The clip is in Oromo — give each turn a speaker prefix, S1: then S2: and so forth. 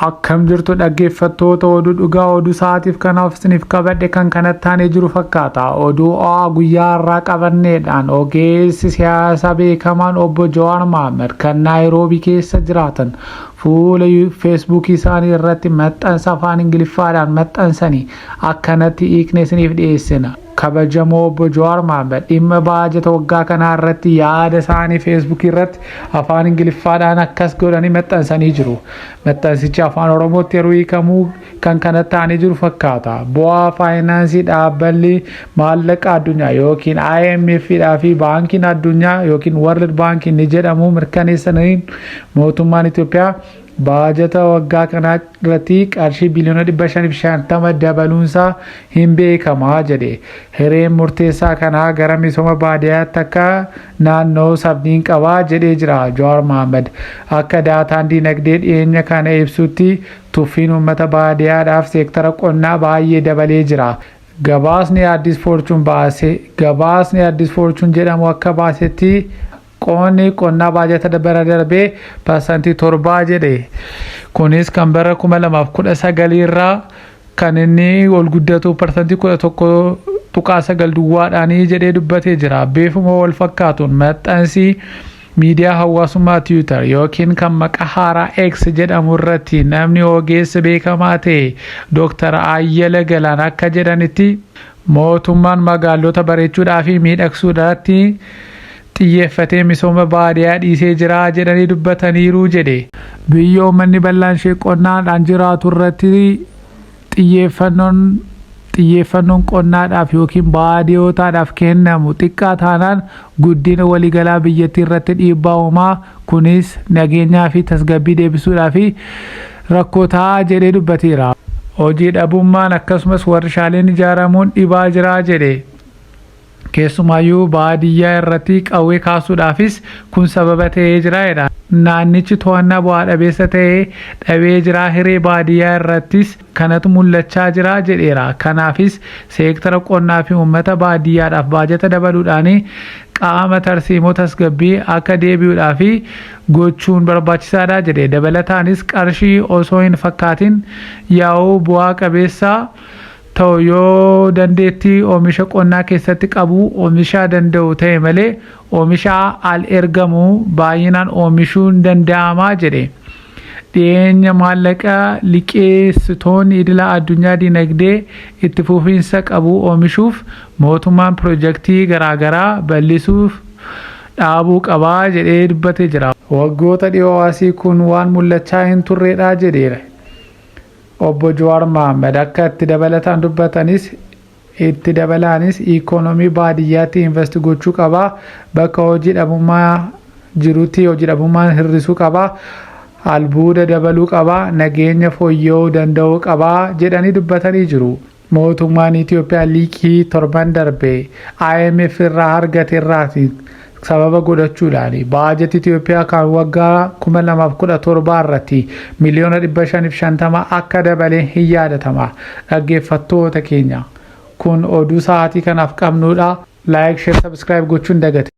S1: Akkam jirtu dhaggeeffattoota oduu dhugaa? Oduu sa'aatiif kanaaf isiniif qabadhe kan kanatti aanee jiru fakkaata. Oduu ho'aa guyyaa har'aa qabanneedhaan ogeessi siyaasaa beekamaan obbo Jawaar Mohaammed kan Naayiroobii keessa jiraatan fuula Feesbuukii isaanii irratti maxxansa afaan Ingiliffaadhaan maxxansanii akkanatti hiiknee isiniif dhiyeessina. Kabajamoo obbo Jawaar Mohaammed dhimma baajata waggaa kanaa irratti yaada isaanii Feesbuukii irratti afaan Ingiliffaadhaan akkas godhanii maxxansanii jiru. Maxxansichi afaan Oromootti yeroo hiikamuu kan kanatti aanee jiru fakkaata. Bu'aa faayinaansii dhaabbanni maallaqa addunyaa yookiin IMF dhaa fi baankiin addunyaa yookiin World Bank ni jedhamu mirkaneessaniin mootummaan Itoophiyaa baajata waggaa kanaa irratti qarshii biliyoona 550 dabaluunsaa hin beekamaa jedhe. Hireen murteessaa kanaa gara misooma baadiyyaatti akka naannoo sabdiin qabaa jedhee jira Jawaar Mohaammed. Akka daataan dinagdee dhiyeenya kana ibsutti tuffiin uummata baadiyyaadhaaf seektara qonnaa baay'ee dabalee jira. Gabaasni Addis Fortune jedhamu akka baasetti qonni qonnaa baajata bara darbee 7% jedhe. Kunis kan bara 2019 irraa kan inni ol guddatu 11.9% duwwaadhaanii jedhee dubbatee jira. Beefuma wal fakkaatuun maxxansi miidiyaa hawaasummaa Twitter yookiin kan maqaa haaraa X jedhamu irratti namni ogeessa beekamaa ta'e Dr. Ayyala Galaan akka jedhanitti mootummaan magaalota bareechuudhaa fi miidhagsuudhaatti xiyyeeffatee misooma baadiyyaa dhiisee jira jedhanii dubbataniiru jedhe. Biyya uummanni bal'aan ishee qonnaadhaan jiraatu irratti xiyyeeffannoon qonnaadhaaf yookiin baadiyootaadhaaf kennamu xiqqaa taanaan guddina waliigalaa biyyattii irratti dhiibbaa uumaa, kunis nageenyaa fi tasgabbii deebisuudhaa fi rakkoo ta'aa jedhee dubbateera. Hojii dhabummaan akkasumas warshaaleen ijaaramuun dhibaa jiraa jedhe. Keessumaayyuu baadiyyaa irratti qawwee kaasuudhaafis kun sababa ta'ee jira jedha. Naannichi to'annaa bu'aa dhabeessa ta'ee dhabee jira, hiree baadiyyaa irrattis kanatu mul'achaa jira jedheera. Kanaafis seektara qonnaa fi uummata baadiyyaadhaaf baajata dabaluudhaan qaama tarsiimoo tasgabbii akka deebi'uudhaa fi gochuun barbaachisaadha jedhe. Dabalataanis qarshii osoo hin fakkaatin yaa'uu bu'aa qabeessa ta'u yoo dandeettii oomisha qonnaa keessatti qabu oomisha danda'u ta'e malee oomisha al ergamu baay'inaan oomishuun danda'amaa jedhe. Dhiyeenya maallaqa liqeessitoonni idila addunyaa dinagdee itti fufiinsa qabu oomishuuf mootummaan pirojektii garaagaraa bal'isuuf dhaabuu qabaa jedhee dubbatee jira. Waggoota dhiyoo asii kun waan mul'achaa hin turredha jedheera. Obbo Jawaar Mohaammed akka itti dabalataan dubbatanis, itti dabalaanis ikoonoomii baadiyyaatti invest gochuu qabaa, bakka hojii dhabummaa jirutti hojii dhabummaan hir'isuu qabaa, albuuda dabaluu qabaa, nageenya fooyya'uu danda'uu qabaa jedhanii dubbatanii jiru. Mootummaan Itoophiyaa liqii torban darbe IMF irraa argate irraati sababa godhachuudhaan baajata Itoophiyaa kan waggaa 2017 irratti miliyoona 550 akka dabalee hin yaadatama. Dhaggeeffattoota keenya, kun oduu sa'aatii kanaaf qabnudha. Like, share, subscribe gochuun dagate.